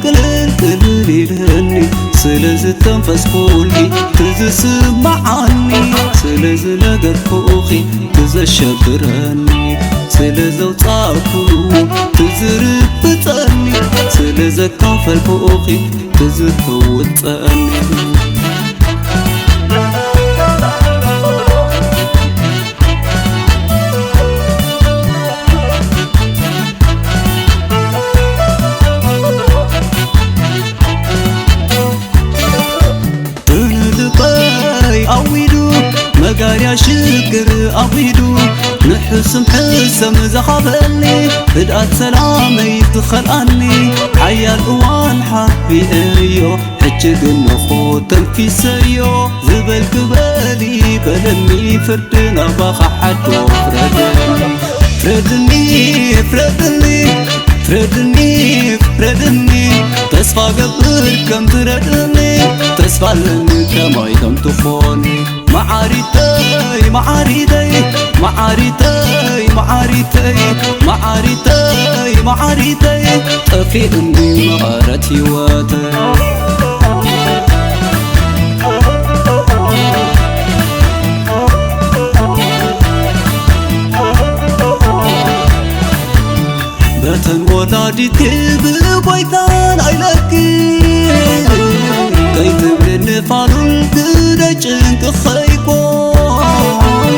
ቅልል ቅልል ኢልኒ ስለ ዝተንፈስኩልኪ ትዝስምዓኒ፣ ስለ ዝነገርኩኺ ትዘሸብረኒ፣ ስለ ዘውጻእኩ ትዝርብጸኒ፣ ስለ ዘካፈልኩኺ ትዝህውጸኒ። ልበይ ኣዊዱ መጋርያ ሽግር ኣዊዱ ንሕስም ሕሰም ዝሃበኒ ህድኣት ሰላመይ ዝኸልኣኒ ሓያል እዋን ሓቢኤዮ ሕጂ ግን ንኹ ተንፊሰዮ ዝበል ግበሊ በለኒ ፍርዲ ናባኻ ሓዶ ፍረደኒ ፍረድኒ ፍረድኒ ፍረድኒ ፍረድኒ ተስፋ ገብር ከም ትረድኒ ተስፋ ኣለኒ ከማይ ከም ትኾኒ መዓሪተይ መዓሪተይ መዓሪተይ መዓሪተይ መዓሪተይ መዓሪተይ ጠፊእኒ መቐረት ህይወተይ በተን ወላዲትኪ ብጎይታን ኣይለኪ ከይትብልኒ ፋሉል ግደ ጭንቂ ኸይኮን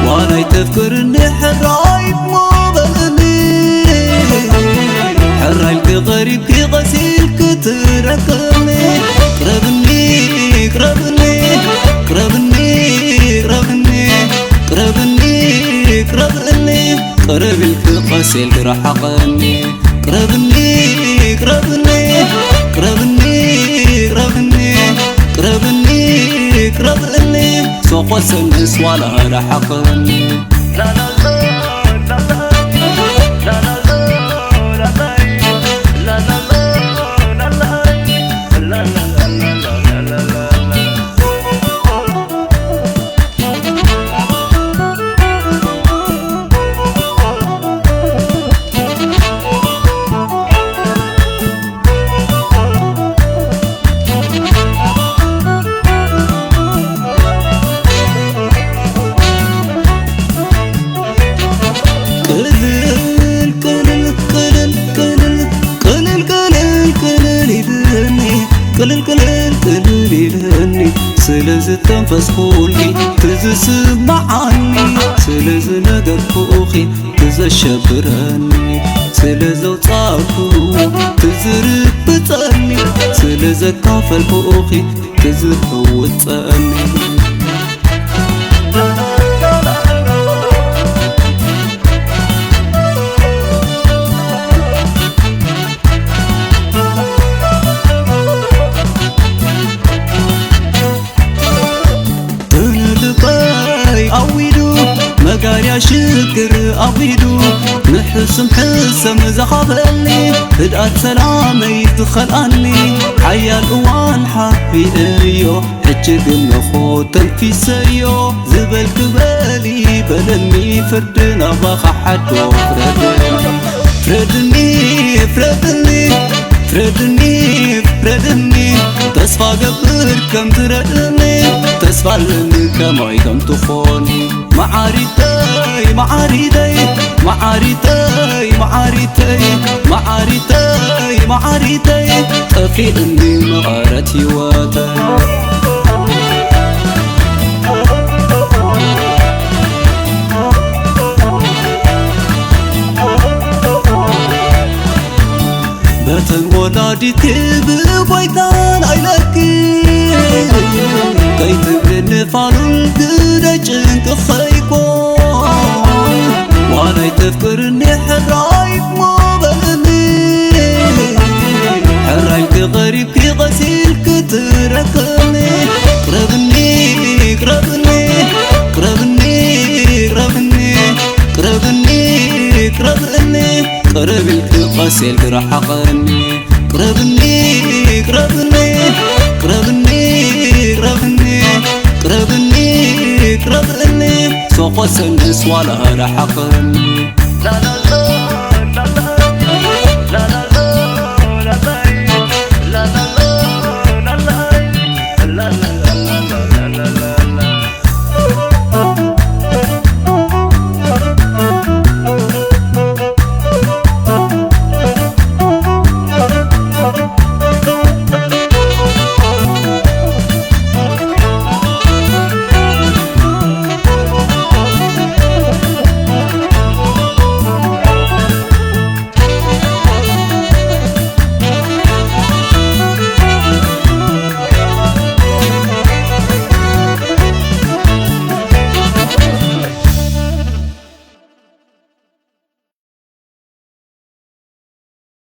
ዋላ ኣይተፍቅርኒ ሕራይ እሞ በልኒ ሕራይ ኢልኪ ቀሪብኪ ቀሲልኪ ትረክብኒ ቅረብኒ ቅረብኒ ቅረብኒ ቅረብኒ ቅረብኒ ቅረብኒ ቅረብ ኢልኪ ቀስ ኢልኪ ረሓቐኒ ቅረብኒ ቅረብኒ ቅረብኒ ቅረብኒ ቅረብኒ ቅረብኒ ሶቆሰንስ ዋላ ረሓቐኒ ቅልል ቅልል ቅልል ቅልል ቅልል ቅልል ቅልል ኢልኒ ቅልል ቅልል ቅልል ኢልኒ ስለ ዝተንፈስኩልኪ ትዝስምዓኒ ስለ ዝነገርኩኺ ትዘሸብረኒ ስለ ዘውጻእኩ ትዝርብጸኒ ስለ ዘካፈልኩኺ ትዝህውጸኒ ልበይ ኣዊዱ መጋርያ ሽግር ኣዊዱ ንሕሱም ሕሰም ዝሃበኒ ህድኣት ሰላመይ ዝኸልኣኒ ሓያል እዋን ሓቢእዮ ሕጂ ግን ንኹ ተንፊሰዮ ዝበል ክበሊ በለኒ ፍርዲ ናባኻ ሓዶ ፍረደኒ ፍረድኒ ፍረድኒ ፍረድኒ ፍረድኒ ተስፋ ገብር ከም ትረድኒ ተስፋ ኣለኒ ከማይ ከም ትኾኒ መዓሪተይ መዓሪተይ መዓሪተይ መዓሪተይ መዓሪተይ መዓሪተይ ጠፊእኒ መቐረት ህይወተይ በተን ወላዲት ብጎይታን ኣይለኪ ከይትብልኒ ፋሉል ግደ ጭንቂ ኸይኮን ዋላ ኣይተፍቅርኒ ሕራይ እሞ በልኒ ሕራይ ክቐሪብኪ ቐሲልኪ ትረክብኒ ቅረብኒ ቅረብኒ ቅረብኒ ቅረብኒ ቅረብኒ ቅረብኒ ቅርብ ኢልኪ ቀስ ኢልኪ ረሓቐኒ ቅረብኒ ቅረብኒ ቅረብኒ ቅረብኒ ቅረብኒ ቅረብኒ ሶቆሰንስ ዋላ ረሓቐኒ